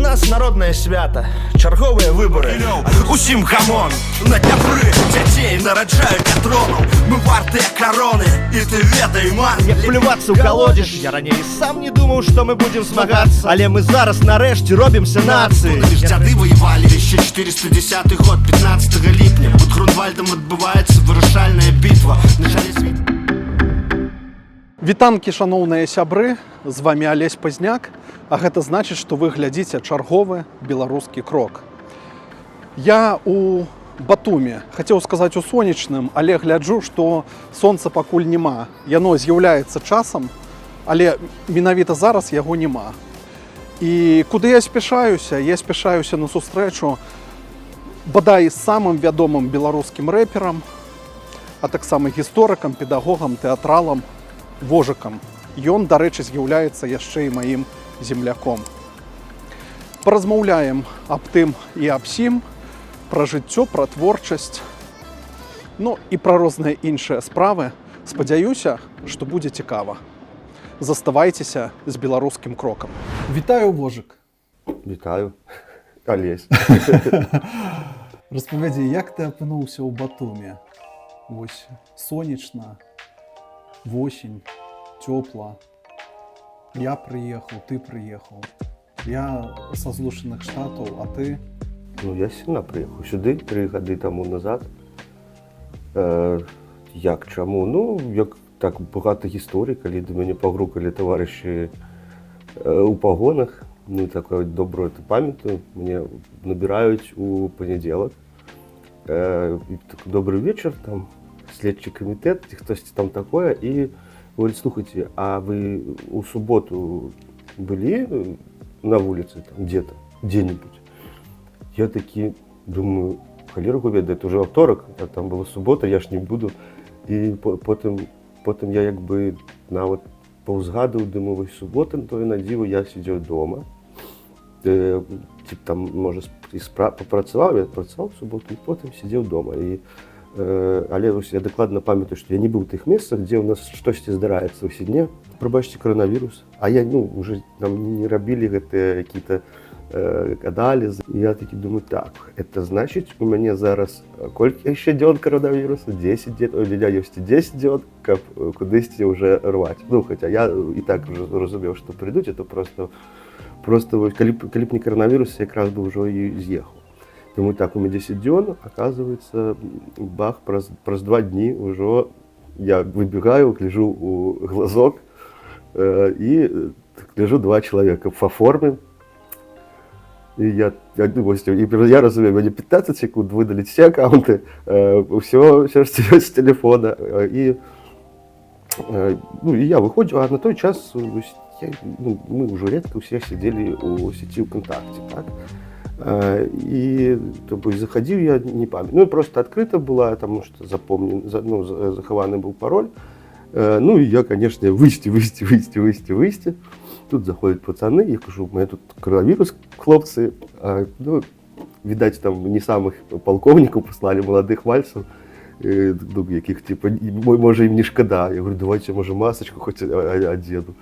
Нас народнае свята, чарговыя выбары. Усім гамон на Дняпры. Дзяцей нараджаюць ад дронаў. Мы вартыя кароны, і ты ведай, ман. Як плювацца ў калодзеж. Я раней сам не думаў, што мы будзем змагацца, але мы зараз нарэшце робімся нацыяй. Лишь дзяды воевали. 1410 год, 15 ліпня. Под Грунвальдом адбываецца вырашальная бітва. На чале світ. Вітанкі, шаноўныя сябры, з вами Алесь Пазняк, а гэта значыць, што вы глядзіце чарговы «Беларускі крок». Я у Батуме, хацеў сказаць, у сонечным, але гляджу, што сонца пакуль няма. Яно з'яўляецца часам, але менавіта зараз яго няма. І куды я спяшаюся? Я спяшаюся на сустрэчу бадай з самым вядомым беларускім рэперам, а таксама гісторыкам, педагогам, тэатралам Вожыкам. Ён, дарэчы, з'яўляецца яшчэ і маім земляком. Паразмаўляем аб тым і аб сім, пра жыццё, пра творчасць, ну і пра розныя іншыя справы. Спадзяюся, што будзе цікава. Заставайцеся з «Беларускім крокам». Вітаю, Вожык. Вітаю, Алесь. Распавядзі, як ты апынуўся ў Батуме? Вось сонечна, восень, цёпла. Я прыехаў, ты прыехаў. Я са Злучаных Штатаў, а ты? Ну, я сюда прыехаў сюды 3 гады таму назад. Як чаму? Ну, як так багата гісторый, калі да мяне пагрукалі таварышы у пагонах. Ну, такое добрую это памятаю. Мне набіраюць у панядзелак. І так: «Добрый вечер, там следчы камітэт, ці хтосьці там такое», і говорит: «Слухайте, а вы у суботу были на улице там где-то, где-нибудь?» Я такі думаю: «Халера яго ведае, это уже аўторак, а там была субота, я ж не буду». І потым я як бы нават паўзгадаў, думаю, вось субота, то і на дзіва я сидзеў дома. Тип там, можа, і папрацаваў, я працаваў в суботу і потым сидзеў дома. І але вось я дакладна памятаю, што я не быў у тых месцах, дзе ў нас штосьці здараецца ў Сідне. Прабачце, каранавірус. А я, ну, уже нам не рабілі гэтыя какие-то аналізы. І я такі думаю: «Так, это значыць, у мяне зараз колькі яшчэ дзён каранавіруса? 10 дзён, у меня ёсць 10 дзён, каб кудысьці уже рваць». Ну, хотя я і так уже разумеў, што прыйдуць, это просто вось, калі б не каранавірус, якраз бы ўжо і з'ехаў. Думаю: «Так, у меня 10 дзён», оказывается, бах, праз 2 дні ўжо я выбегаю, гляжу у глазок і гляжу, два чалавека по форме. І я, ну, вось, і я разумею, мяне 15 секунд выдаліць все аккаунты, все, што ёсць з телефона. І, ну, і я выходжу, а на той час вось, я, ну, мы ўжо редко ўсе сидели у сети ВКонтакте, так? І то бок заходзіў я не памятаю. Ну, просто открыто была, потому что запомнен, ну, захаваны был пароль. Ну, і я, конечно, выйсці, выйсці, выйсці, выйсці, выйсці. Тут заходят пацаны, я кажу: «У меня тут коронавирус, хлопцы». А, ну, видать, там не самых полковников послали, молодых мальцев, ну, якіх, типа, можа, им не шкада. Я говорю: «Давайте, может, масочку хоть одену».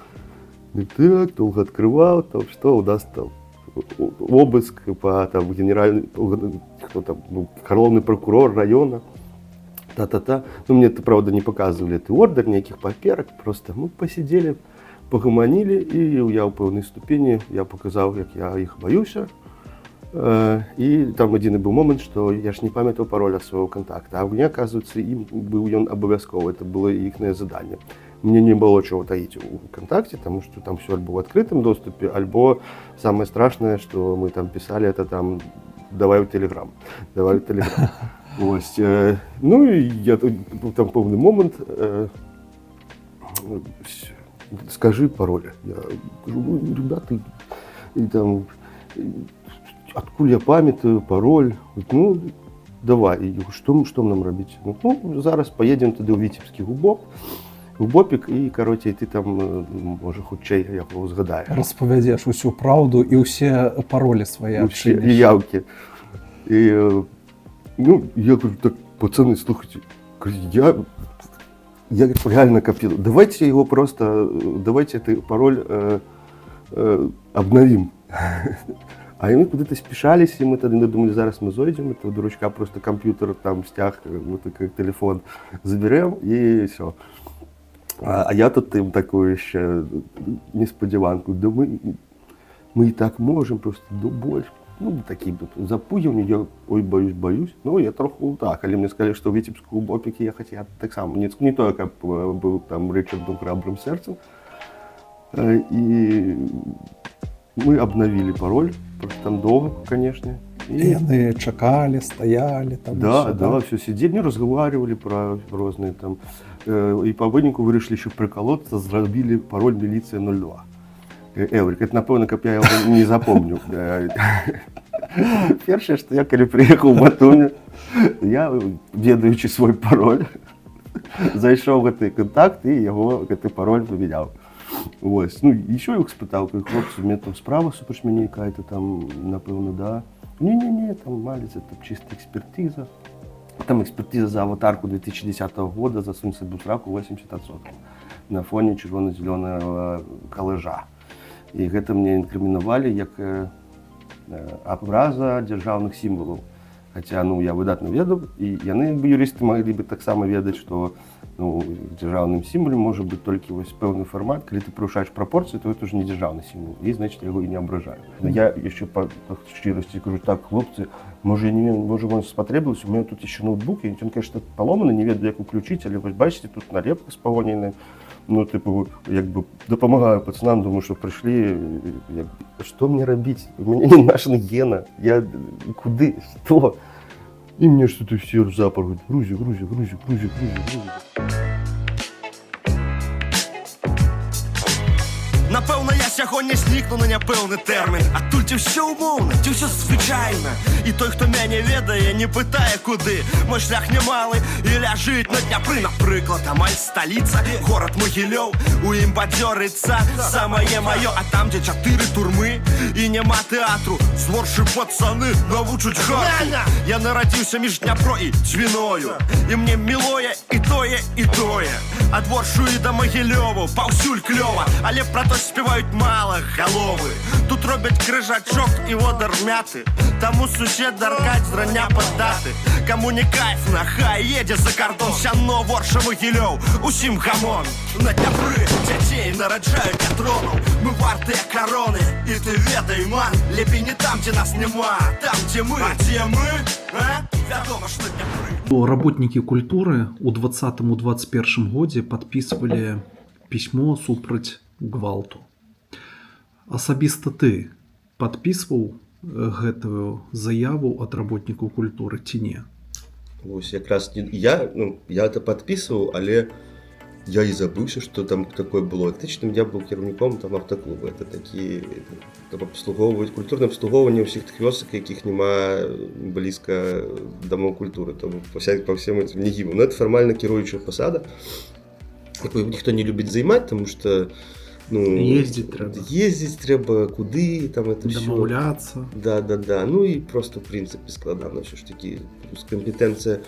Ну, так, долго открывал, там, что у нас там, обыск по там генеральный, кто там, ну, коронный прокурор района, та-та-та. Ну, мне это, правда, не показывали этот ордер, никаких паперак, просто мы посидели, пагаманілі, і я ў пэўнай ступені я показаў, як я іх баюся. І там адзіны быў момант, што я ж не памятаў пароль ад свайго контакта, а мне, оказывается, ім быў ён абавязкова, это было іхнае заданне. Мне не было чего таить у ВКонтакте, потому что там все альбо в открытом доступе, альбо самое страшное, что мы там писали, это там: «Давай в Телеграм, давай в Телеграм». Вось, ну і я тут, быў там пэўны момант, «Скажи пароль». Я кажу: «Ну, ребята, і там, адкуль я памятаю пароль?» «Ну, давай». І я говорю: Што нам рабіць?» «Ну, зараз поедем туды ў Віцебскі ГУБОП, ГУБОПіК, і, карацей, ты там, можа, хутчэй яго згадаеш». Распавядзеш усю праўду і ўсе паролі свае Усе адчыніш. Яўкі. І, ну, я говорю: «Так, пацаны, слухайте, говорю, я реально копил. Давайте его просто, давайте этот пароль обновим». А яны куды-то спяшаліся, і мы тады думалі, зараз мы зойдзем, этого дурачка просто камп'ютар, там сцяг, вот так, телефон забярэм і все. А я тут им такую еще неспадзяванку. Да мы и так можем, просто да больше. Ну, такі запугивание, я, ой, боюсь, боюсь. Ну, я троху так. Але мне сказали, что в Витебску БОПікі ехать, я так само. Не то, как был там Ричардом храбрым сердцем. И мы обновили пароль, просто там долго, конечно. І яны чакалі, стаялі там. Да, усё, да, все сидели, не разговаривали про разные там. И по выніку вырашылі еще приколоться, зрабілі пароль милиция 02. Эврик, это, напэўна, каб я его не запомню. Першае, што я калі прыехаў у Батумі, я, ведаючы свой пароль, зайшоў в гэты кантакт і яго гэты пароль памяняў. Вось. Ну, еще іх спытаў, кажу, хлопцы, у меня там справа супраць мяне якая-то там, напэўна, да. Не-не-не, там маліцца, это чисто экспертиза. Там экспертиза за аватарку 2010 года, засунь себе в сраку 80% на фоне чырвона-зялёнага калыжа. І гэта мне інкрымінавалі як абраза дзяржаўных сімвалаў. Хаця, ну, я выдатна ведаў, і яны бы, юрысты, маглі бы таксама ведаць, што, ну, дзяржаўным сімвалем можа быць толькі вось пэўны фармат, калі ты парушаеш прапорцыі, то это уже не дзяржаўны сімвал. І значит, я яго і не абражаю. Я яшчэ па шчырасці кажу: так, хлопцы, можа, я не можа, вам спатрэбілася, у меня тут еще ноутбук, і ён, конечно, паломаны, не ведаю, як уключыць, але вось бачыце, тут налепка з Пагоняй. Ну, тыпу, як бы дапамагаю пацанам, думаю, што прыйшлі, як, што мне рабіць? У мяне не шэнгена, я куды, што? І мне что-то все запар, говорит, Грузия, Грузия, Грузия, Грузия, Грузия, Грузия. Напэўна, я сягоння знікну на няпэўны тэрмін. Адтуль ці ўсё умоўна, ці ўсё звычайна. І той, хто мяне ведае, не пытае куды. Мой шлях немалы і ляжыць на Дняпры. Напрыклад, амаль сталіца, горад Магілёў. У ім бадзёрыцца самае маё. А там, дзе чатыры турмы і няма тэатру, з Воршы пацаны навучаць гарту. Я нарадзіўся між Дняпро і Дзвіною, і мне мілое і тое, і тое. Ад Воршу і да Магілёву паўсюль клёва, але пра то спяваюць мала галовы. Тут робяць крыжачок і водар мяты, таму сусед аркаць зрання паддаты. Каму не кайф, нахай едзе за кардон. Сяно, Ворша, Магілёў, усім гамон. На Дняпры дзяцей нараджаюць патронаў. Мы вартыя кароны, і ты ведай, ман. Лепей не там, дзе нас няма, там, дзе мы. А дзе мы? А? Вядома ж, на Дняпры. Работнікі культуры ў 20-21 годзе падпісвалі пісьмо супраць гвалту. Асабіста ты падпісваў гэтую заяву ад работнікаў культуры ці не? Вось якраз не, я, ну, я это падпісваў, але я і забыўся, што там такое было. Фактычна, я быў кіраўніком там аўтаклуба. Это такі там абслугоўваюць культурнае абслугоўванне ўсіх тых вёсак, якіх няма блізка дамоў культуры, там па всем этим НИГИБам. Но это фармальна кіруючая пасада, якую ніхто не любіць займаць, тому что, ну, Ездзіць трэба. Ездзіць трэба куды там, это всё. Дамаўляцца. Да. Ну и просто, в принципе, складана все ж таки. Плюс компетенция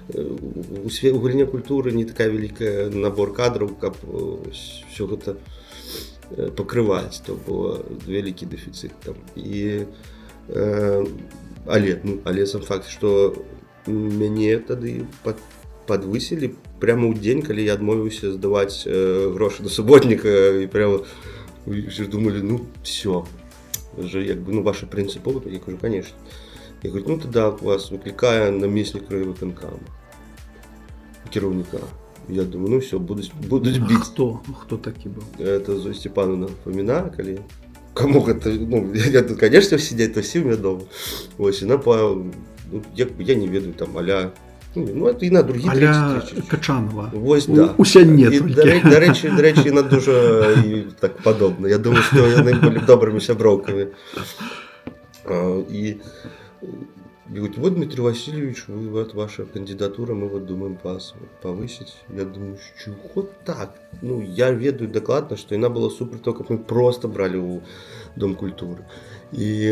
у галіне культуры не такая великая, набор кадраў, каб все гэта покрываць, то было вялікі дэфіцыт там. І але, ну, але сам факт, что мяне тады падвысілі прямо ў дзень, калі я адмовіўся здаваць грошы на суботніка, і прямо все ж думалі, ну все уже, як бы, ну, ваша прынцыпова. Я кажу: конечно. Я говорю, ну тогда вас выклікае намеснік райвыканкама, кіраўніка. Я думаю, ну все, будуць А біць. Хто такі быў? Это Зоя Степановна Фомина, калі кому гэта, ну, я тут, конечно, сидеть, то всем вядома. Ось, яна по, ну, як бы, я не ведаю, там, аля, ну, это і на другі, Аля трэці. Качанова. Вось, да. У Сянне І, толькі. дарэчы, яна дужа і так падобна. Я думаю, што яны былі б добрымі сяброўкамі. І говорит: вот, Дмитрий Васильевич, вы, вот ваша кандидатура, мы вот думаем вас повысить. Я думаю, чего так? Ну, я ведаю дакладна, что яна была супер, то, каб мы просто брали у Дом культуры. І,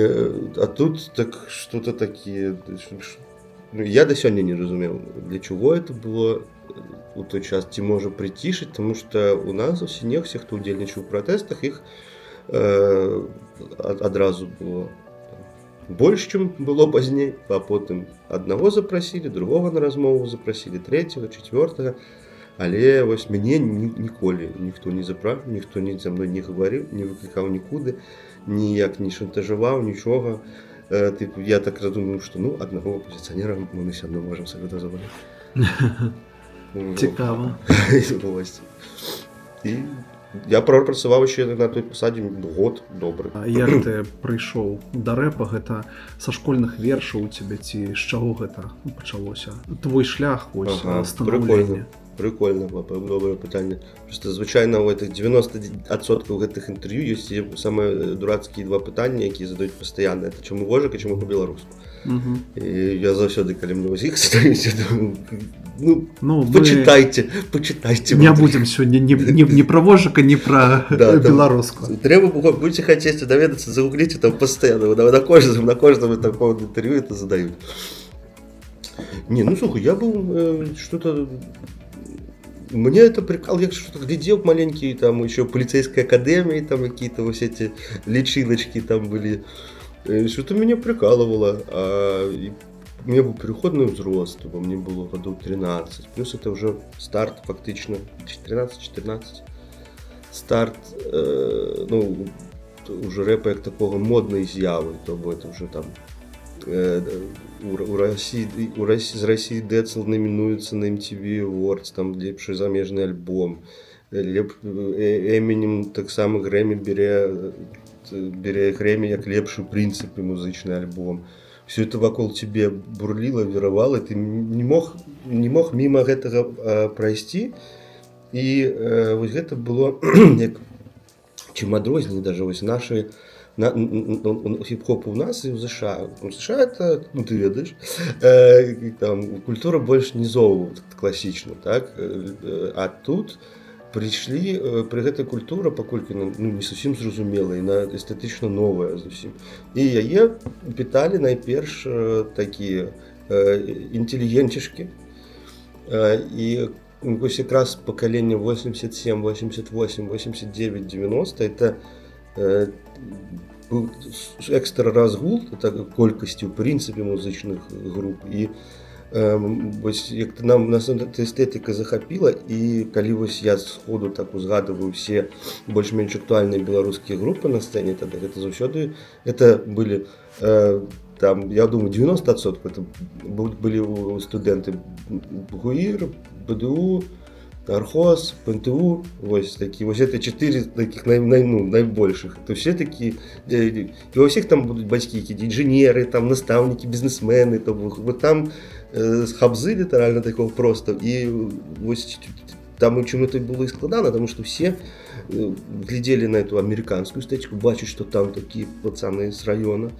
а тут так что-то такие. Ну, я до сёння не разумеў, для чего это было у той час, ці можа прыцішыць, тому что у нас у Сенех все, хто удзельнічаў у пратэстах, іх адразу было Больш, чым было пазней, а потым аднаго запрасілі, другога на размову запрасілі, трэцяга, чацвёртага. Але вось мяне ніколі ніхто не запрашаў, ніхто ні за мной не гаварыў, не выклікаў нікуды, ніяк не шантажаваў, нічога. Тыпу, я так разумею, што, ну, аднаго апазіцыянера мы ўсё адно можам сабе дазволіць. Цікава. Вось. І я прапрацаваў яшчэ на той пасадзе год добры. А як ты прыйшоў да рэпа? Гэта са школьных вершаў у цябе ці з чаго гэта пачалося? Твой шлях вось станаўлення. Прикольно, папа, добрае пытанне. Просто звычайна ў гэтых 90% гэтых інтэрв'ю ёсць самыя дурацкія два пытанні, якія задаюць пастаянна. Это чаму Вожык і чаму па-беларуску. І я заўсёды, калі мне вось іх задаюць, я думаю, ну, Ну, мы пачытайце, пачытайце. не будзем сёння ні пра Вожыка, ні пра Да, там беларуску. Трэба было, будете хотеть даведацца, загуглите, там постоянно, на каждом таком интервью это задают. Не, ну слухай, я был что-то. Мне это прикол, я что-то глядел маленький, там еще полицейской академии, там какие-то вот эти личиночки там были. Что-то меня прикалывало. И у меня был переходный возраст, бо мне было годов 13. Плюс это уже старт фактычна 13-14. Старт, ну, уже рэпа як такого моднай з'явы, то бо это уже там у России, з России Децл номінуецца на MTV Awards, там лепшы замежны альбом. Эмінем таксама Грэмі бере Грэмі як лепшы ў прынцыпе музычны альбом. Все это вакол тебе бурліла, віравала, ты не мог мимо гэтага прайсці. І вось гэта было як чым адрозненне даже вось наши хіп-хоп у нас і ў ЗША. У США это, ну, ты ведаеш, там культура больш нізоў класічна, так? А тут прыйшлі пры гэтай культура, паколькі, ну, не зусім зразумела і на эстэтычна новая зусім. І яе піталі найперш такія інтэлігенцішкі. І вось якраз пакаленне 87, 88, 89, 90 это быў экстра разгул так, колькасці ў прынцыпе музычных груп, і вось як нам нас эта эстэтыка захапіла. І калі вось я сходу так узгадываю все больш-менш актуальныя беларускія групы на сцэне тады, гэта заўсёды это былі там, я думаю, 90% это былі студэнты БГУИР, БДУ, Нархоз, ПНТУ, вось такі, вось это чатыры таких ну, найбольшых. Это все такі, і ва ўсіх там будуць бацькі, якія інжынеры, там настаўнікі, бізнесмены, то вот там з хабзы літаральна такого просто. І вось там у чым это было і складана, потому что все глядели на эту американскую эстетику, бачаць, что там такие пацаны с района,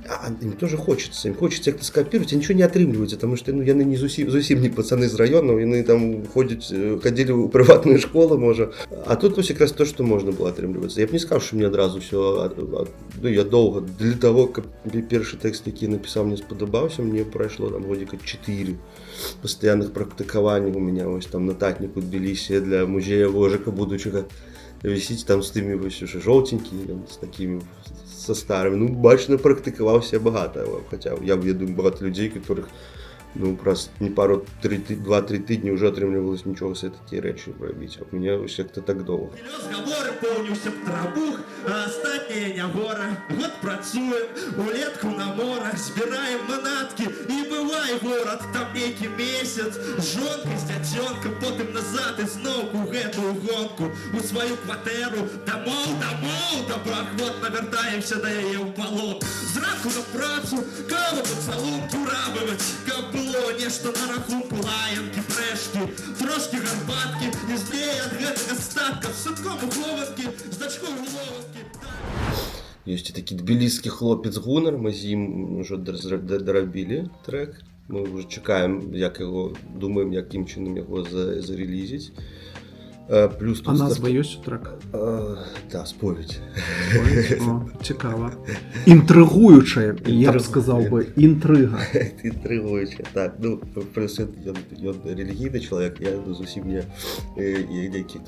а им тоже хочется, им хочется как-то скопировать, а ничего не атрымліваецца, потому что, ну, яны не зусім, зусім не пацаны з району, яны там ходили ў прыватную школу, можа. А тут вось якраз то, что можно было атрымлівацца. Я б не сказал, что мне адразу все, ну, я долго, для того, каб першы тэкст, які напісаў, мне спадабаўся, мне прайшло там годика 4 пастаянных практыкаванняў. У меня вось там нататнік у Тбілісі для музея Вожыка будучага вісіць там з тымі вось уже жоўценькі, з такімі со старымі. Ну, бачна, практыкаваўся багата, хотя я ведаю багата людзей, которых, ну, праз не пару, 2-3 тыдні уже атрымлівалось нічога себе такія рэчы рабіць, а у меня вось як-то так доўга. Лёс гаворы, поўніўся б трабух, а астатняе не гора. Год працуем, улетку на мора, збіраем манаткі і бывай горад, там нейкі месяц, з жонкай, з дзяцёнкам, потым назад і зноўку гэтую гонку, у сваю кватэру, дамоў, дамоў, добраахвотна вяртаемся да яе ў палон. Зранку на працу, каву, пацалунку рабаваць, каб было нешта на рахунку, лаянкі, прэшкі, трошкі гарбаткі, не злей ад гэтага статка, з сынком у хованкі, з дачкой у лованкі. Ёсць і такі тбіліскі хлопец Гунар, мы з ім ўжо дарабілі трек. Мы уже чакаем, як яго, думаем, якім чынам яго зарелізіць. Плюс А тут назва ёсць у трека? Да, «Споведь». О, цікава. Інтрыгуючая, я б сказаў бы, інтрыга. Інтрыгуюча, так. Ну, плюс ён рэлігійны чалавек, я зусім не, нейкі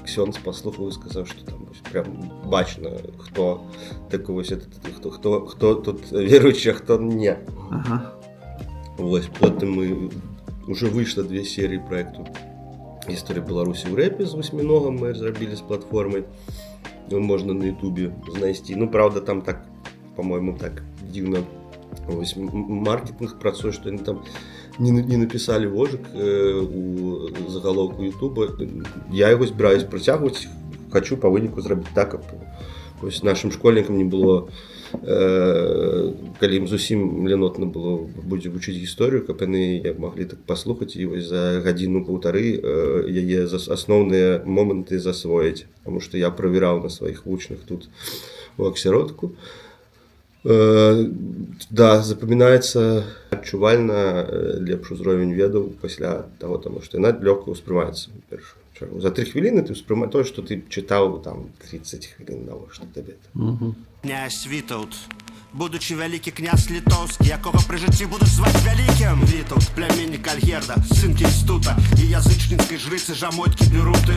ксёндз паслухаў і сказаў, што там вось прям бачна, хто такой вось этот, хто тут веруючы, а хто не. Вось, потым мы уже выйшла две серыі проекту «Гісторыя Беларусі ў рэпе» з Васьміногам, мы зрабілі з платформай. Ну, можна на Ютубе знайсці. Ну, правда, там так, по-моему, так дзіўна вось маркетинг працуе, што яны там не напісалі вожык у загалоўку Ютуба. Я яго збіраюсь працягваць, хочу па выніку зрабіць так, каб вось нашим школьнікам не было, калі ім зусім ленотна было будзе вучыць гісторыю, каб яны як маглі так паслухаць і вось за гадзіну паўтары яе асноўныя моманты засвоіць. Потому что я правяраў на сваіх вучнях тут у асяродку. Да, запамінаецца адчувальна лепш узровень ведаў пасля таго, таму што яна лёгка ўспрымаецца у першую чаргу. За 3 хвіліны ты ўспрыма тое, што ты чытаў там 30 хвілін, навошта табе это? Князь Вітаўт, будучы вялікі князь літоўскі, якога пры жыцці будуць зваць вялікім Вітаўт, пляменнік Альгерда, сын Кейстута і язычніцкай жрыцы жамоткі Біруты.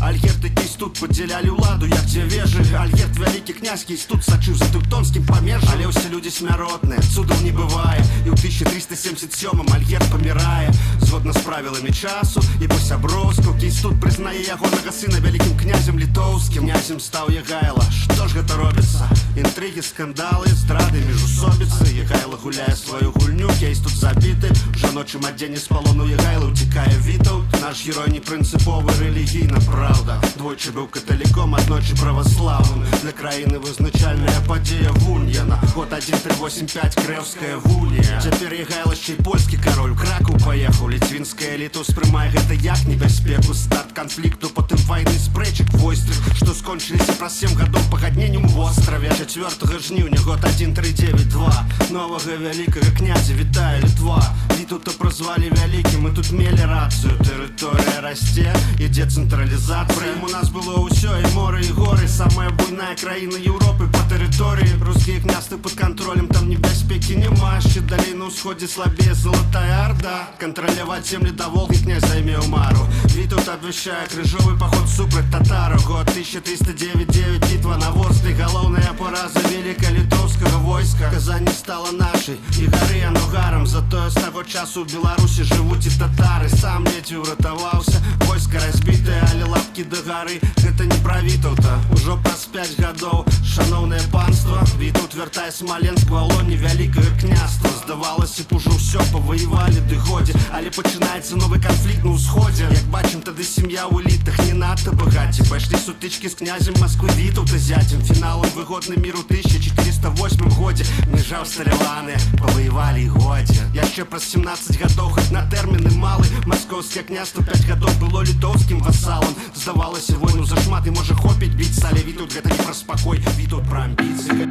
Альгерд і Кейстут падзялялі ўладу, як дзве вежы. Альгерд вялікі князь, Кейстут сачыў за тэўтонскім памежжам. Але ўсе людзі смяротныя, цудаў не бывае, і ў 1377 Альгерд памірае. Згодна з правіламі часу і па-сяброўску Кейстут прызнае ягонага сына вялікім князем літоўскім. Князем стаў Ягайла. Што ж гэта робіцца? Інтрыгі, скандалы, здрады, міжусобіцы. Ягайла гуляе сваю гульню, Кейстут забіты. У жаночым адзенні з палону Ягайлы уцікае Вітаўт. Наш герой не прынцыповы рэлігійна, праўда. Двойчы быў каталіком, аднойчы праваслаўным. Для краіны вызначальная падзея Вуньяна. Год 1385, Крэўская вунія. Цяпер Ягайла яшчэ й польскі кароль, у Кракаў паехаў. Ліцвінская эліта ўспрымае гэта як небяспеку. Старт канфлікту, потым вайны, спрэчак вострых, што скончыліся праз 7 гадоў пагадненнем у Востраве. 4 жніўня, год 1392, новага вялікага князя вітае Літва. Вітаўта празвалі вялікім, мы тут мелі рацыю. Тэрыторыя расце, ідзе цэнтралізацыя. Пры ім у нас было ўсё, і мора, і горы. Самая буйная краіна Еўропы па тэрыторыі. Рускія княствы пад кантролем, там небяспекі няма. Яшчэ далей на ўсходзе слабее Залатая Арда. Кантраляваць землі да Волгі князь займеў мару. Вітаўт абвяшчае крыжовы паход супраць татараў. Год 1309, бітва на Ворскле, галоўная параза великалітоўскага войска. Казань не стала нашай, і гары яно гарам. Затое з таго часу ў Беларусі жывуць і татары. Сам ледзьве ўратаваўся, войска разбітае, але лапкі да гары. Гэта не пра Вітаўта. Ужо праз 5 гадоў, шаноўнае панства, Вітаўт вяртае Смаленск ва лоне вялікага княства. Здавалася б, ужо ўсё, паваявалі ды годзе, але пачынаецца новы канфлікт на ўсходзе. Як бачым, тады сям'я ў элітах не надта багаці. Пайшлі сутычкі з князем Москвы Вітаўта зяцем. Фіналам выгодны мір у 1408 годзе. Межа усталяваная, паваявалі і годзе. Яшчэ праз 17 гадоў, хоць на тэрміны малы, маскоўскае княства 5 гадоў было літоўскім васалам. Здавалася, войну зашмат і можа хопіць біцца, але Вітаўт гэта не пра спакой, Вітаўт пра амбіцыі.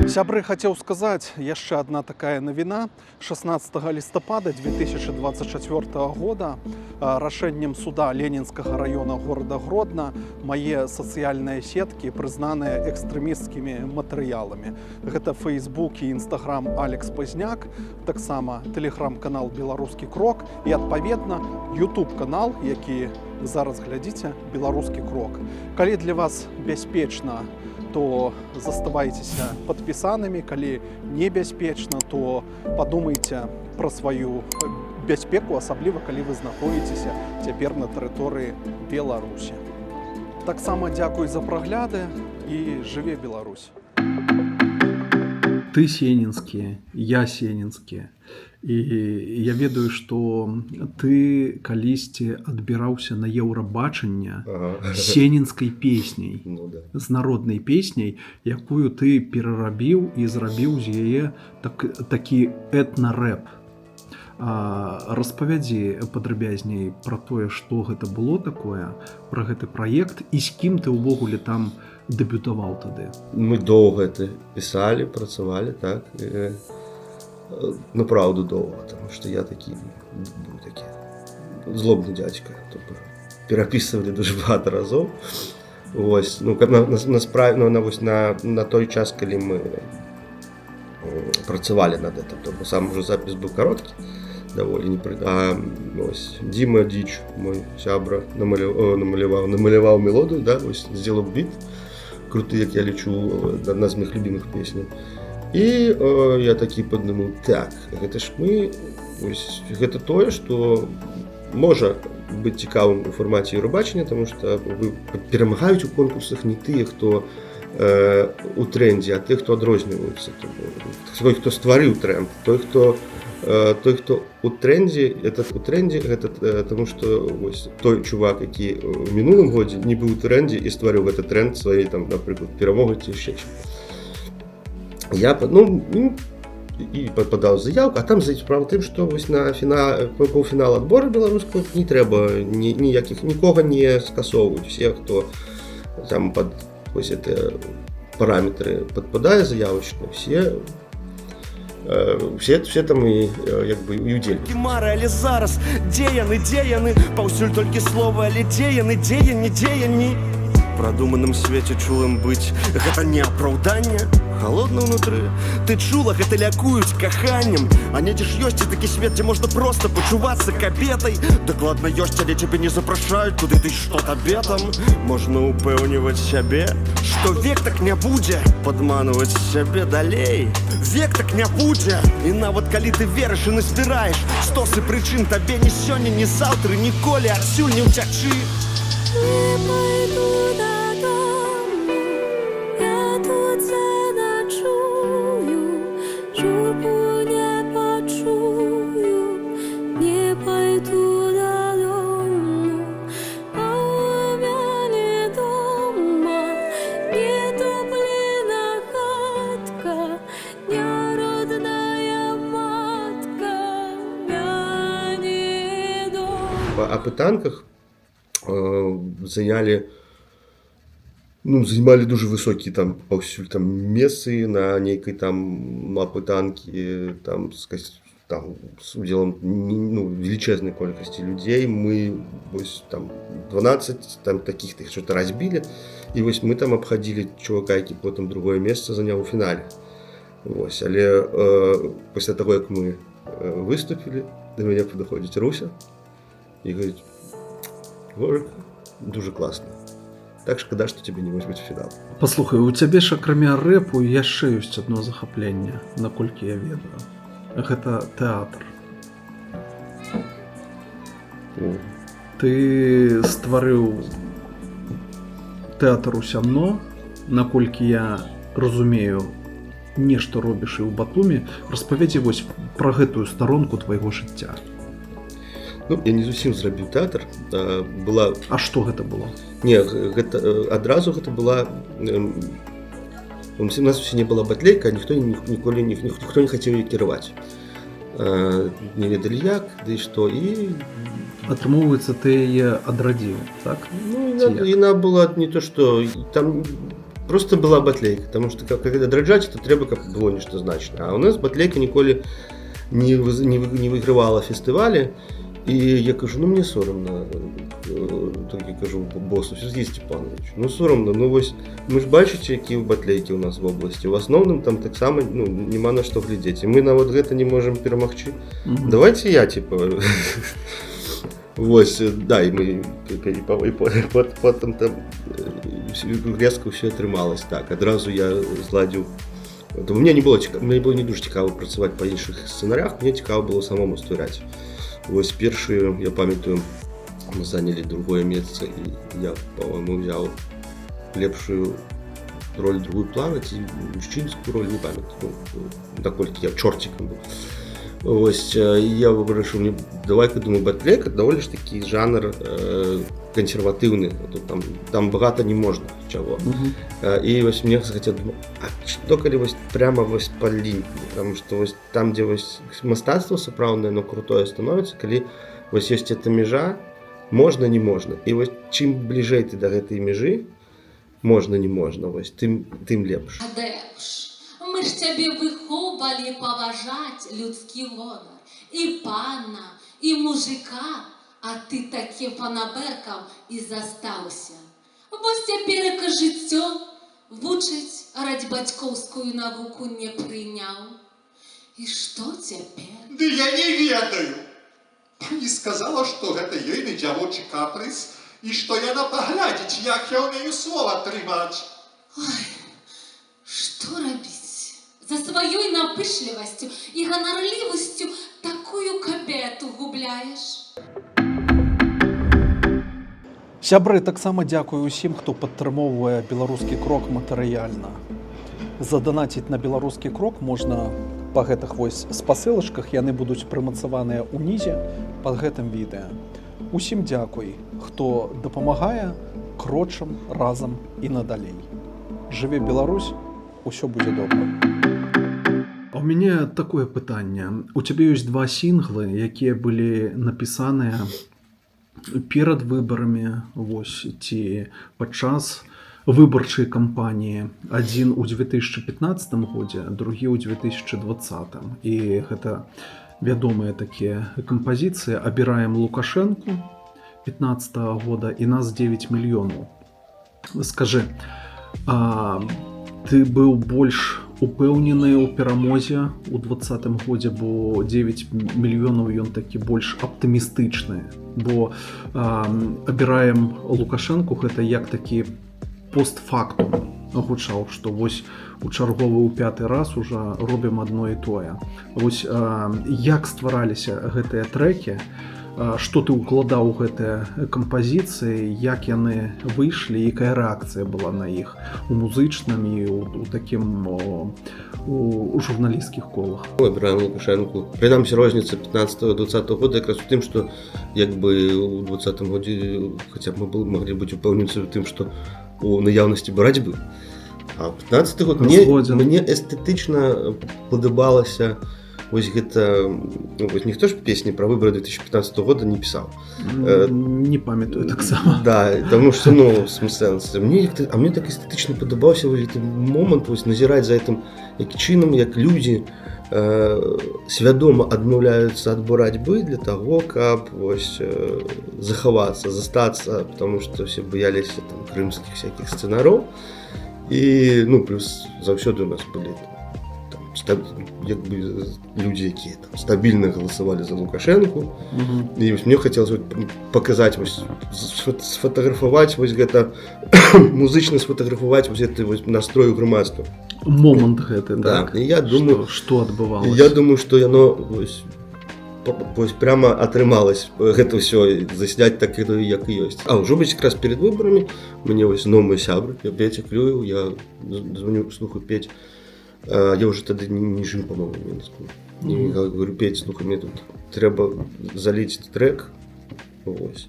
Сябры, хацеў сказаць, яшчэ одна такая навіна. 16 лістапада 2024 года рашэннем суда Ленінскага района горада Гродна мае сацыяльныя сеткі прызнаныя экстрэмісцкімі матэрыяламі. Гэта Facebook і Instagram Алекс Пазняк, таксама тэлеграм-канал «Беларускі крок» і, адпаведна, YouTube канал, які вы зараз глядзіце, «Беларускі крок». Калі для вас бяспечна, то заставайцеся падпісанымі, калі небяспечна, то падумайце пра сваю бяспеку, асабліва калі вы знаходзіцеся цяпер на тэрыторыі Беларусі. Таксама дзякуй за прагляды і жыве Беларусь! Ты сенінскі, я сенінскі. І я ведаю, што ты калісьці адбіраўся на Еўрабачанне сенінскай песняй. Ну да. З народнай песняй, якую ты перарабіў і зрабіў з яе такі этнарэп. Распавядзі падрабязней пра тое, што гэта было такое, пра гэты праект і з кім ты ўвогуле там дэбютаваў тады. Мы доўга это пісалі, працавалі, так. Ну, праўду, доўга, потому что я такі быў, такі злобны дядька. Тобто перапісывалі дуже багата разоў. Вось, ну, каб на справе, ну, на, вось, на той час, калі мы працавалі над этим, то бо сам уже запіс быў кароткі. Даволі не а, ось, Дима Діч, мой сябра, намаляваў мелодыю, да, ось, сделал біт круты, як я лічу, адна з моих любимых песняў. І я такі падумаў: так, гэта ж мы, ось, гэта тое, што можа быць цікавым у фармаце Еўрабачання, тому что вы перамагаюць у конкурсах не тыя, хто у трендзе, а тых, хто адрозніваюцца. Той, хто стварыў тренд, той, хто у трендзе, этот у трендзе, гэта тому что вось той чувак, які ў мінулым годзе не быў у трендзе і стварыў гэты тренд сваёй там, напрыклад, перамогай ці яшчэ чым. Я ну, і падаў заявку, а там справа тым, што вось на паўфінал адбора беларускага не трэба ніякіх, нікога не скасоўваюць, все, хто там под вось это параметры падпадае заявочна, все там і як бы і удзельнікі. Мары, але зараз дзе яны, дзе яны? Паўсюль толькі словы, але дзе яны, дзе яны, дзе яны? Прадуманым свеце чулым быць — гэта не апраўданне. Халодна ўнутры, ты чула, гэта лякуюць каханнем. А недзе ж ёсць і такі свет, дзе можна проста пачувацца кабетай. Дакладна ёсць, але цябе не запрашаюць туды. Ты што табе там? Можна упэўніваць сябе, што век так не будзе, падманваць сябе далей. Век так не будзе. І нават калі ты верыш і назбіраеш стосы прычын, табе ні сёння, ні заўтра, ніколі адсюль не ўцячы. Не пайду дадому, я тут заначую, журбу не пачую, не пайду дадому, а у мяне дома не топлена хатка, не родная матка, мяне дома. Па апытанках занялі, ну, займалі дуже высокі там паўсюль там месцы на нейкай там апытанкі там там з удзелам ну, велічэзнай колькасці людзей. Мы вось там 12 там таких тых что-то разбілі, і вось мы там абхадзілі чувака, які потым другое месца заняў у фінале. Вось, але пасля таго, як мы выступілі, да мяне падыходзіць Руся і говорит: «Горик, дуже класна, так шкада, што цябе не возьмуць у фінал». Паслухай, у цябе ж акрамя рэпу яшчэ ёсць адно захапленне, наколькі я ведаю. Гэта тэатр. О. Ты стварыў тэатр у Сямно, наколькі я разумею, нешта робіш і ў Батумі. Распавядзі вось пра гэтую старонку твайго жыцця. Ну, я не зусім зрабіў тэатр. Была А што гэта было? Не, гэта адразу гэта была у нас усе не была батлейка, ніхто ніколі ніхто не хацеў яе кіраваць. Не ведалі як, ды што, і Атрымоўваецца, ты яе адрадзіў, так? Ну, Ці яна, як? яна была не то что там, просто была батлейка, потому что как адраджаць, то трэба, каб было нешта значнае. А у нас батлейка ніколі не выйгравала фестывалі. І я кажу: «Ну, мне сорамна», так я кажу босу Сергей Степанович, ну сорамна, ну вось мы ж бачыце, якія ў батлейкі у нас в области, в асноўным там таксама, ну, няма на што глядзець, і мы нават гэта не можем перамагчы. Давайте я, типа, вось, да, і мы і потым там резко ўсё атрымалось так. Адразу я зладзіў. То мне не было цікава, мне было не дуже цікава працаваць па іншых сцэнарях, мне цікава было самому ствараць. Вось першую, я памятаю, мы занялі другое месца, і я, по-моему, взял лепшую роль другую плана ці мужчынскую роль, не памятаю, ну, наколькі я чорцікам быў. Вось, і я вырашыў, мне давай-ка, думаю, батлейка даволі ж такі жанр кансерватыўны, тут там багата не можна чаго. І вось мне захацел, думаю, а што калі вось прямо вось па лініі, потому что вось там, дзе вось мастацтва сапраўднае, но крутое становіцца, калі вось ёсць эта межа можна, не можна, і вось чым бліжэй ты да гэтай межы можна, не можна, вось тым лепш. Тадэвуш, мы ж цябе выхоўвалі паважаць людскі гонар, і пана, і мужыка, а ты такім фанабэркам і застаўся. Вось цяперака жыццё вучыць, раць бацькоўскую навуку не прыняў. І што цяпер? Ды я не ведаю. Пані сказала, што гэта ейны дзявочы капрыз і што яна паглядзіць, як я ўмею слова трымаць. Што рабіць? За сваёй напышлівасцю і ганарлівасцю такую кабету губляеш. Сябры, таксама дзякую усім, хто падтрымоўвае «Беларускі крок» матэрыяльна. Заданаціць на «Беларускі крок» можна па гэтых вось спасылачках, яны будуць прымацаваныя ўнізе пад гэтым відэа. Усім дзякуй, хто дапамагае, крочам разам і надалей. Жыве Беларусь, усё будзе добра. А у мяне такое пытанне. У цябе ёсць два сінглы, якія былі напісаныя перад выбарамі, вось, ці падчас выбарчай кампаніі, адзін у 2015 годзе, другі ў 2020, і гэта вядомыя такія кампазіцыі: «Абіраем Лукашэнку» 15 -го года і «Нас 9 мільёнаў». Скажы, ты быў больш упэўнены ў перамозе ў 20-м годзе, бо 9 мільёнаў ён такі больш аптымістычны, бо «Абіраем Лукашэнку» гэта як такі постфактум гучаў, што вось у чарговы, ў пяты раз уже робім адно і тое. Вось як ствараліся гэтыя трэкі, што ты ўкладаў у гэтыя кампазіцыі, як яны выйшлі, якая рэакцыя была на іх у музычным і у такім у журналісцкіх колах? «Абіраем Лукашэнку». Прынамсі, розніца 15-20 года якраз у тым, што як бы у 20-м годзе хаця б мы маглі быць упэўнены ў тым, што у наяўнасці барацьбы. А 15 год мне, Згодзен. мне эстэтычна падабалася вось гэта, ну, вось ніхто ж песні пра выборы 2015 года не пісаў. Не памятаю таксама. Да, потому что, ну, сэнс. А мне так эстэтычна падабаўся вось гэты момант, вось назіраць за гэтым, які чынам, як людзі свядома адмаўляюцца ад барацьбы для таго, каб вось захавацца, застацца, потому что все баяліся там крымскіх всяких сцэнароў. І, ну, плюс заўсёды у нас былі там, як бы, людзі, якія там стабільна галасавалі за Лукашэнку. І вось мне хацелось вот паказаць, вось, сфотаграфаваць вось гэта, музычна сфотаграфаваць вось гэты вось настрой у грамадства. Момант гэты. Да, Так. і я думаю, што адбывалася? Я думаю, што яно вось, вось прямо атрымалось гэта ўсё засняць так, як і ёсць. А ўжо вось якраз перед выбарамі мне вось зноў мой сябры, я Петя Клюеў, я звоню: «Слухай, Петь», я уже тады не жыў, по-моему, в Мінску. І говорю: «Петь, слухай, мне тут трэба заліць трек, вось.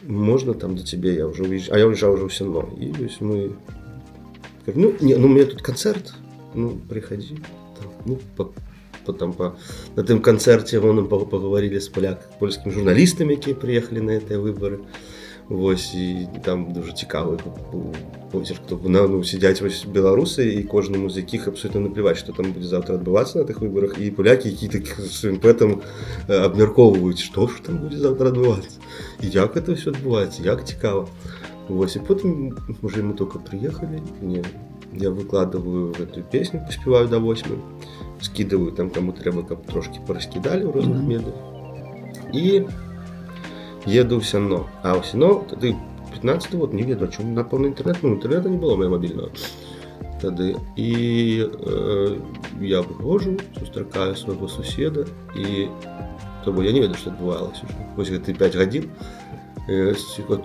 Можна там до цябе, я уже уезж... а я уезжаў уже ўсё адно». І вось мы говорю: «Ну, не, ну, у меня тут концерт, ну, приходи». Там, ну, там, на тым канцэрце вон поговорили с польскімі журналістамі, якія приехали на гэтыя выборы. Вось, і там дуже цікавы позірк, то на, ну, сядзяць вось беларусы, і кожнаму з якіх абсолютно наплеваць, што там будзе заўтра адбывацца на тых выборах, і палякі, які так з імпэтам абмяркоўваюць, што ж там будзе заўтра адбывацца і як это ўсё адбываецца, як цікава. Вось, і потым уже мы только приехали, не, я выкладываю гэтую песню «Паспяваю да 8», скидываю там кому трэба, каб трошки параскідалі ў розных медыях, і еду ў Сяно. А ў Сяно тады 15 год, не ведаю, чым, напэўна, інтэрнет, ну, інтэрнета не было моя мабільнага тады. І я выходжу, сустракаю свайго суседа, і то бо я не ведаю, што адбывалася уже вось гэты 5 гадзін. Вот,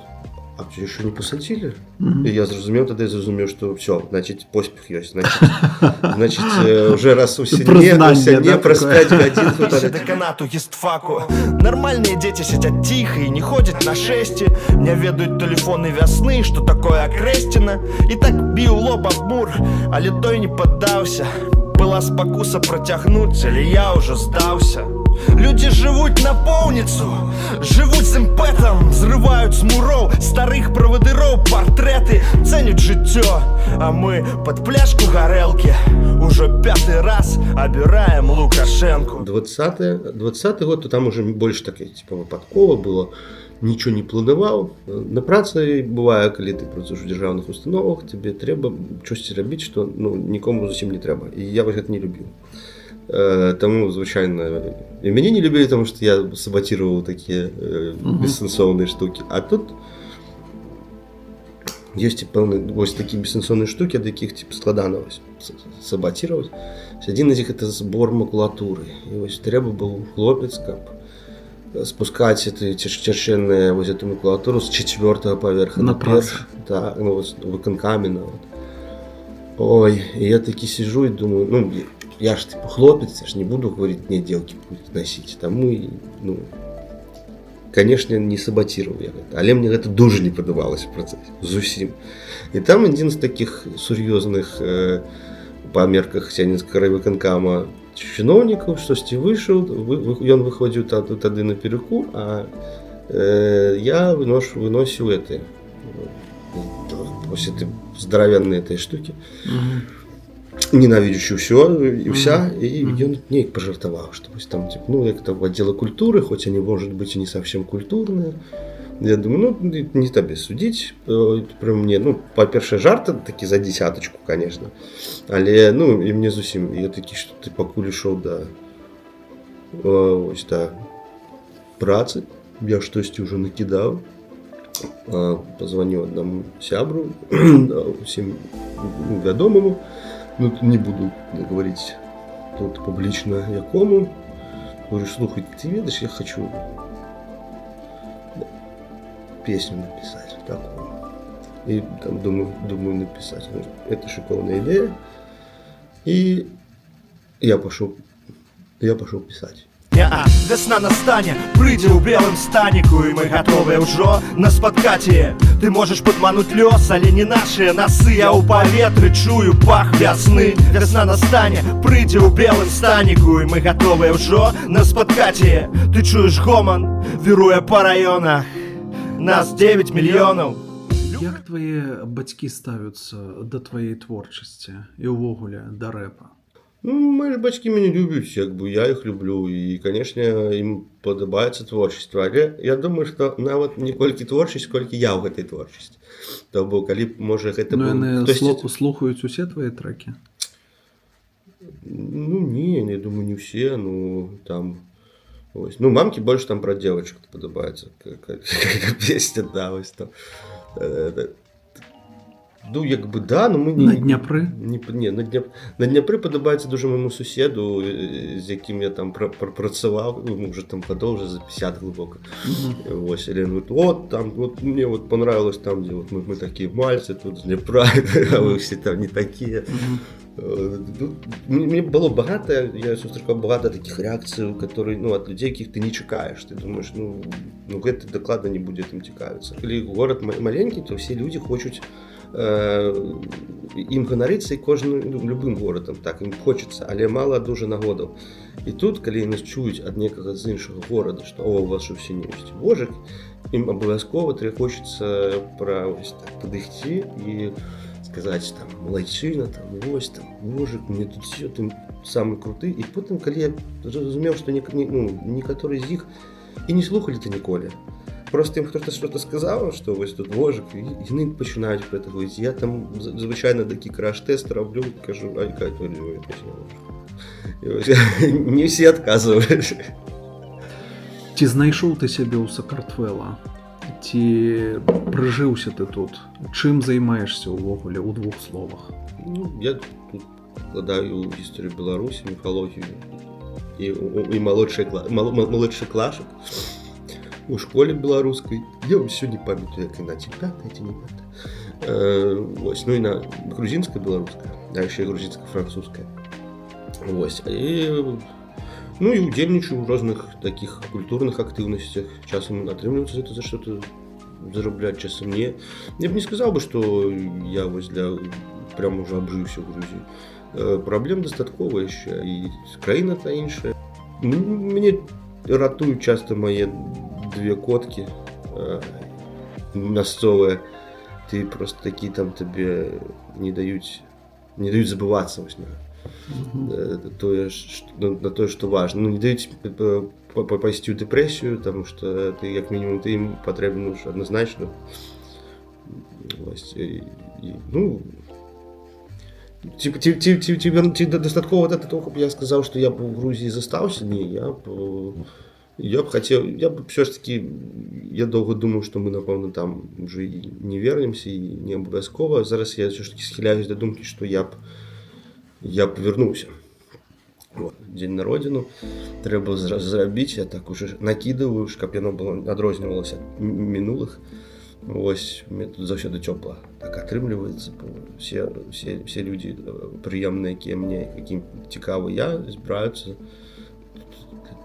а еще не посадили? І я зразумеў, тады я зразумеў, што все, значит, поспех ёсць, значит, уже раз у Сяне, у Прызнанне, Сяне да, праз такое? 5 гадзін Пише деканату гістфаку. Нормальные дети сидят тихо и не ходят на шести. Не ведают телефоны весны, что такое Окрестина. И так бил лоб об мур, але той не поддался. Была спакуса протягнуть, але я уже сдался. Люди живут на поўніцу, жывуць з імпэтам, зрываюць з муроў старых правадыроў партрэты, цэняць жыццё. А мы пад пляшку гарэлкі ўжо пяты раз абіраем Лукашэнку. 20 год, то там уже больш так, типа, выпадкова было, нічого не планаваў. На працы бывае, калі ты працуеш у дзяржаўных установах, тебе трэба чосьці рабіць, што, ну, нікому зусім не трэба, і я вось гэта не любіў. Таму, звычайна, і мяне не любілі, таму што я сабаціраваў такія бессэнсоўныя штукі. А тут ёсць і пэўны вось такі бессэнсоўныя штукі, ад якіх тип складана вось сабаціраваць. Адзін з іх — это збор макулатуры. І вось трэба быў хлопец, каб спускаць эти цяжчэнныя вось эту макулатуру з четвертого паверха На на працы. першы. Да, ну, вось, выканкаме нават. Ой, і я такі сижу і думаю: ну, я ж типа хлопец, я ж не буду говорить: «Не, девки будут носить». Таму, і, ну, конечно, не саботировал я гэта. Але мне гэта дужа не падабалася в працэсе. Зусім. І там адзін з такіх сур'ёзных па мерках Сенінскага райвыканкама чыноўнікаў штосьці выйшаў, ён выходзіў тады на перекур, а я выносіў эти, вось эти здаравенныя этой штуки, ненавидячи ўсё і вся, і ён неяк пажартаваў, што вось там тип, ну, як там отделы культуры, хоть они, может быть, и не совсем культурные. Я думаю, ну, не табе судить про мне. Ну, па-першае, жарт такі за десяточку, конечно, але, ну, і мне зусім, я такі, што ты пакуль ішоў да ось да працы, я штосьці ўжо накідаў, позвонил аднаму сябру, усім, ну, вядомаму, ну, не буду говорить тут публічна якому. Говорю: «Слухай, ты ведаеш, я хочу песню написать такую. И там думаю написать». Говорит: «Это шикарная идея». И я пошел писать. Не-а, вясна настане, прыйдзе ў белым станіку, і мы гатовыя ўжо на спаткаць яе. Ты можаш падмануць лёс, але не нашыя насы. Я ў паветры чую пах вясны. Вясна настане, прыйдзе ў белым станіку, і мы гатовыя ўжо на спаткаць яе. Ты чуеш гоман, віруе па раёнах. Нас 9 мільёнаў. Як твае бацькі ставяцца да тваёй творчасці і ўвогуле да рэпа? Ну, мои ж бацькі мяне любяць, як бы я іх люблю, і, конечно, ім падабаецца творчасць, але я думаю, што нават не колькі творчасць, колькі я ў гэтай творчасці. То бок, калі б, можа, гэта Ну, быў яны хтосьці слухаюць усе твае трэкі? Ну, не, я думаю, не все, ну, там. Ось. Ну, мамке больше там про девочек падабаецца песня, да, ось там. Ну, як бы, да, но мы не На Дняпры? Не, на Дняпры падабаецца дужа майму суседу, з якім я там працаваў, ну, уже там гадоў уже за 50 глыбока. Вось, але ён говорит: «Вот там, вот мне вот понравилось там, где вот мы такие мальцы тут з Днепра, а вы все там не такие». Ну, мне было багата, я сустракаў багата такіх рэакцый, которые, ну, ад людзей, якіх ты не чакаеш. Ты думаешь, ну, гэта дакладна не будзе там цікавіцца. Калі горад маленькі, то все людзі хочуць ім ганарыцца, і кожны, ну, любым горадам так ім хочацца, але мала дужа нагодаў. І тут, калі яны чуюць ад некага з іншага горада, што о, у вас же ўсе не ёсць вожык, ім абавязкова тры хочацца пра ось так падысці і сказаць там: «Малайчына, там вось там вожык, мне тут все, ты самы круты». І потым, калі я зразумеў, што не, ну, некаторыя з іх і не слухалі ты ніколі, просто ім хтосьці что-то сказаў, што вось тут вожык, і яны пачынаюць про это говорить. Я там звычайна такі краш-тест раблю, кажу: «А якая твоя любимая песня Вожык?» І вось, не все адказваюць. Ці знайшоў ты сябе ў Сакартвела? Ці прыжыўся ты тут? Чым займаешся ўвогуле, ў двух словах? Ну, я тут выкладаю гісторыю Беларусі, міфалогію і малодшы клашак у школе беларускай. Я ўсё не памятаю, як яна, ці пятая, ці не пятая. Вось, ну і на грузінская, беларуская, а яшчэ грузінска-французская. Вось. І, ну і удзельнічаю ў розных такіх культурных актыўнасцях. Часам атрымліваецца за это за что-то зарабляць, часам не. Я б не сказаў бы, што я вось для прям уже абжыўся ў Грузіі. Праблем дастаткова яшчэ, і краіна та іншая. Мяне ратуюць часта мае две коткі мясцовыя. Ты просто такі там, табе не даюць забывацца вось на тое, на тое, што важна. Ну, не даюць пайсці ў дэпрэсію, таму што ты як мінімум ты ім патрэбен уж адназначна. Вось, і, ну, Ці дастаткова да того, каб я сказаў, што я б у Грузіі застаўся? Не, я б хацеў, я б все ж таки, я доўга думаў, што мы, напэўна, там уже і не вернемся, і не абавязкова. Зараз я все ж таки схіляюсь да думкі, што я б вярнуўся. Вот. Дзень на родину трэба зрабіць, я так уже накідываю, каб яно было адрознівалася ад мінулых. Вось мне тут заўсёды цёпла так атрымліваецца, бо все людзі прыемныя, якія мне, якім цікавы я, збіраюцца.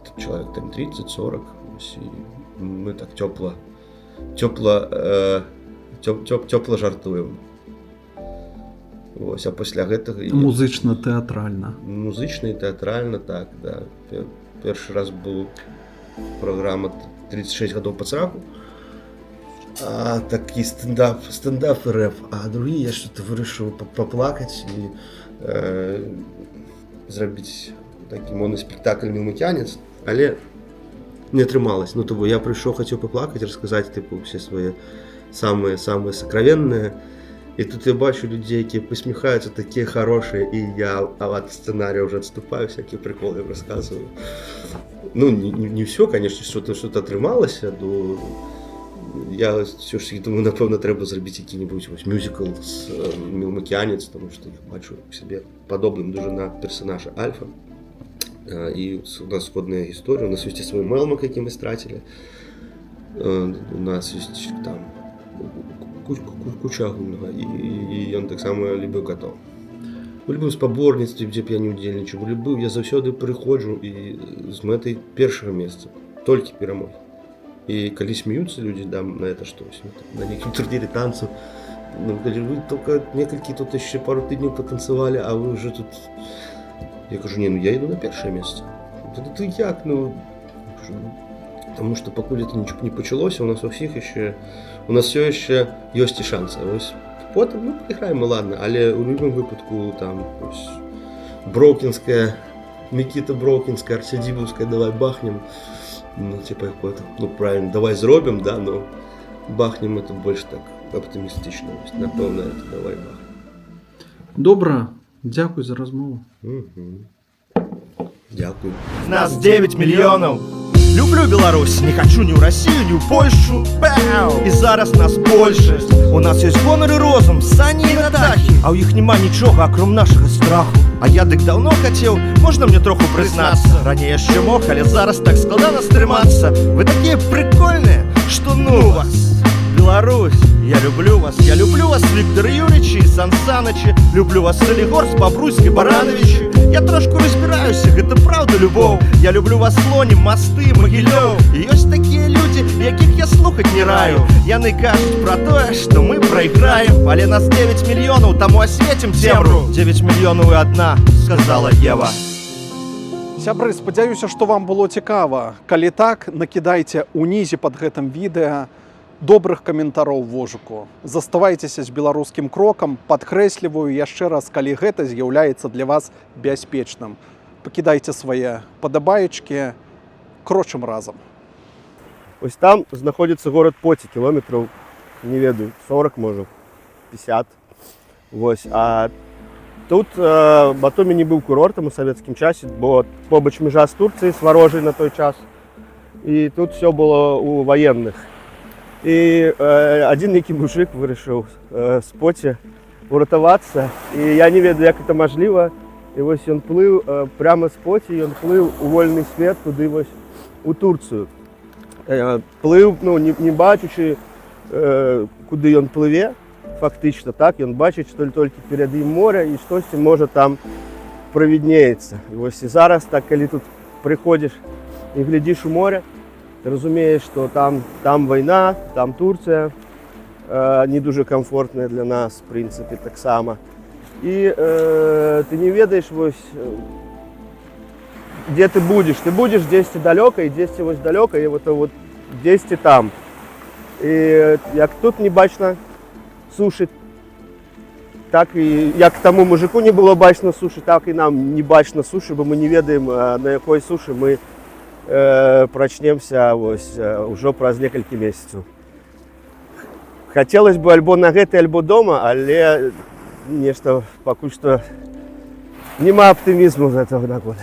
Тут чалавек там 30-40, ось, і мы так цёпла цёпла цёпла жартуем. Вось, а пасля гэтага Музычна-тэатральна. Музычна і тэатральна, так, да. Першы раз быў праграма «36 гадоў пад сраку», а, такі стендап і рэп, а другі я что-то вырашыў паплакаць і зрабіць такі моноспектакль «Мелмакіянец», але не атрымалось. Ну, то бо я прыйшоў, хацеў паплакаць, расказаць, тыпу, все свае самыя самыя сакравенныя, і тут я бачу людзей, якія пасміхаюцца, такія хорошие, і я ад сцэнария уже отступаю, всякие приколы им рассказываю. Ну, не все, конечно, что-то атрымалася. Ну, я все ж таки думаю, напэўна, трэба зрабіць які-нибудь вось мюзикл з «Мелмакіянец», потому что я бачу сябе падобным дужа на персонажа Альфа. І у нас сходная гісторыя, у нас ёсць і свой Мелмак, які мы страцілі. У нас ёсць там куча агульнага, і ён таксама любіў катоў. У любым спаборніцтве, дзе б я не удзельнічаў, у любым, я заўсёды прыходжу і з мэтай першага месца, толькі перамогі. І калі смеюцца людзі там на это, што вось мы там на нейкім турніры танцу, ну, калі вы только некалькі тут яшчэ пару тыдняў патанцавалі, а вы уже тут. Я кажу: «Не, ну я іду на першае месца». Ты як? Ну, кажу: «Ну, потому что пакуль это нічого не пачалося, у нас у всіх яшчэ, у нас все яшчэ ёсць і шансы». Вось потым, ну, прайграем, і ладно, але ў любым выпадку там ось, броўкінская, Мікіта Броўкінская, Арсядзібаўская, давай бахнем. Ну, типа, какой-то, ну, правильно, давай зробім, да, но бахнем — это больше так оптимистично. Вось, напэўна, это давай бахнем. Добра, дзякуй за размову. Мгм. Дзякую. Нас 9 мільёнаў. Люблю Беларусь, не хочу ни ў Россию, ни ў Польшу. Бау! І зараз нас большасць. У нас ёсць гонар і розум, сані і натахі. А ў іх няма нічога, акром нашага страху. А я дык даўно хацеў, можна мне троху прызнацца? Раней яшчэ мог, але зараз так складана стрымацца. Вы такія прикольныя, што ну вас. Беларусь, я люблю вас, я люблю вас, Виктор Юрьевич и Сан Санычи. Люблю вас, Солигорск, Бобруйск и Барановичи. Я трошку разбираюся, гэта правда любоў. Я люблю вас, Слонім, Масты, Магілёў. І ёсць такія людзі, якіх я слухаць не раю. Яны кажуць пра тое, што мы прайграем. Але нас 9 мільёнаў, таму асвецім цемру. 9 мільёнаў і адна, сказала Ева. Сябры, спадзяюся, што вам было цікава. Калі так, накідайце ўнізе пад гэтым відэа добрых каментароў вожыку. Заставайцеся з «Беларускім крокам», падкрэсліваю яшчэ раз, калі гэта з'яўляецца для вас бяспечным. Пакідайце свае падабаечкі, крочым разам. Ось там знаходзіцца горад Поці, кіламетраў, не ведаю, 40, можа, 50. Вось, а тут Батумі не быў курортам у савецкім часе, бо побач мяжа з Турцыяй, з варожай на той час. І тут все было у ваенных. І адзін нейкі мужик вырашыў з Поці уратавацца. І я не ведаю, як это мажліва. І вось ён плыў прямо з Поці, ён плыў у вольны свет туды вось у Турцыю. Плыў, ну, не бачучы, куды ён плыве, фактычна, так, ён бачыць, што толькі перад ім мора і штосьці можа там правіднеецца. І вось і зараз так, калі тут прыходзіш і глядзіш у море, ты разумееш, што там вайна, там Турцыя, не дужа камфортная для нас, в прынцыпе, таксама. І ты не ведаеш вось, дзе ты будзеш. Ты будзеш дзесьці далёка, і дзесьці вось далёка, і вот дзесьці там. І як тут не бачна сушы, так і як таму мужику не было бачна сушы, так і нам не бачна сушы, бо мы не ведаем, на якой сушы мы прачнемся вось, ўжо праз некалькі месяцаў. Хацелось бы альбо на гэтай, альбо дома, але Нешта пакуль што няма аптымізму з этого нагоды.